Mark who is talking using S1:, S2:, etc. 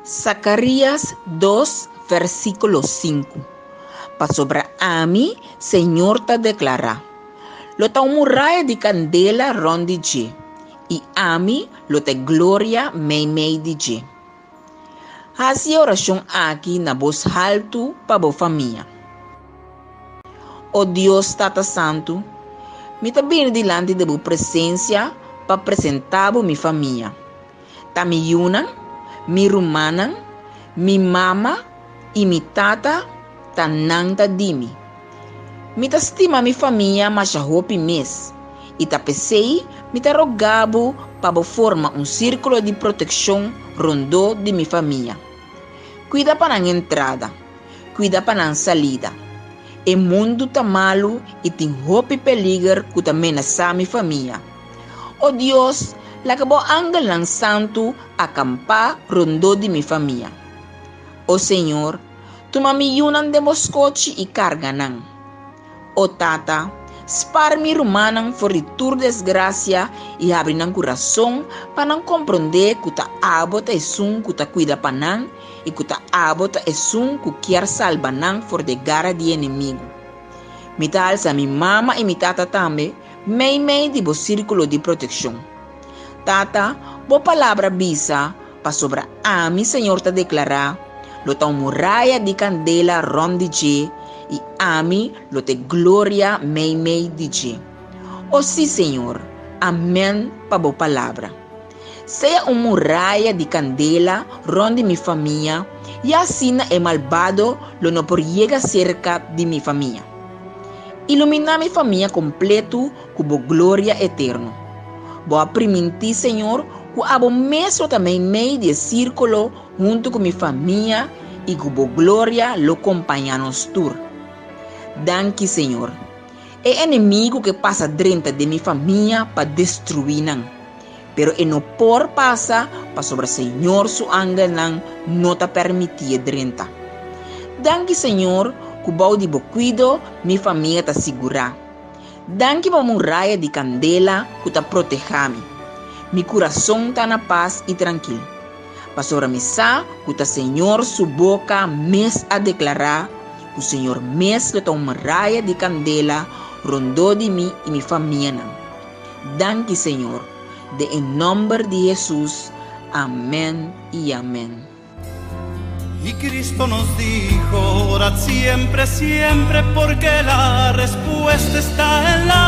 S1: Zakarías 2, versíkulo 5. Pasobra ami, Señor ta deklará, lo ta un muraya di kandela rònt di dje, i ami lo ta e gloria meimei di dje. Hasi e orashon aki na bos haltu pa bo famia. O Dios Tata Santu, mi ta bini dilanti di bo presensia pa presentá bo mi famia. Ta mi yunan, mi rumannan, mi mama i mi tata ta nan ta di mi. Mi ta stima mi famia masha hopi mes, i ta p'esei mi ta roga bo pa bo forma un sírkulo di protekshon rondó di mi famia. Kuida pa nan entrada, kuida pa nan salida. E mundu ta malu i tin hopi peliger ku ta menasá mi famia. O Dios, laga bo angelnan santu akampá rondó di mi famia. O Señor, tuma mi yunan den bo skochi i karga nan. O Tata, spar mi rumannan for di tur desgrasia i habri nan kurason pa nan komprondé ku ta abo ta esun ku ta kuida pa nan i ku ta abo ta esun ku kier salba nan for di e gara di enemigu. Mi ta alsa mi mama i mi tata tambe meimei di bo sírkulo di protekshon. Tata, bo palabra bisa, pasobra ami, Señor, ta deklará, lo ta un muraya di kandela rònt di dje, i ami lo ta e gloria meimei di dje. O sí, Señor, amèn pa bo palabra. Sea un muraya di kandela rònt di mi famia, ya asina e malbado lo no por yega serka di mi famia. Iluminá mi famia kompletu ku bo gloria eterno. Bo a primintí, Señor, ku abo mes lo ta meimei di e sírkulo huntu ku mi famia i ku bo gloria lo kompañá nos tur. Danki, Señor. E enemigu ke pasa drenta den mi famia pa destruí nan, pero e no por pasa pasobra Señor su angelnan no ta permitié drenta. Danki, Señor, ku bou di bo kuido mi famia ta sigurá. Danki pa muraya di kandela ku ta protehá mi. Mi kurason ta na pas i trankil, pasobra mi sa ku ta Señor su boka mes a deklará ku Señor mes lo ta un muraya di kandela rondó di mi i mi famianan. Danki, Señor, den e nòmber di Hesus, amèn i amèn.
S2: Y Cristo nos dijo, orad siempre, siempre, porque la respuesta está en la.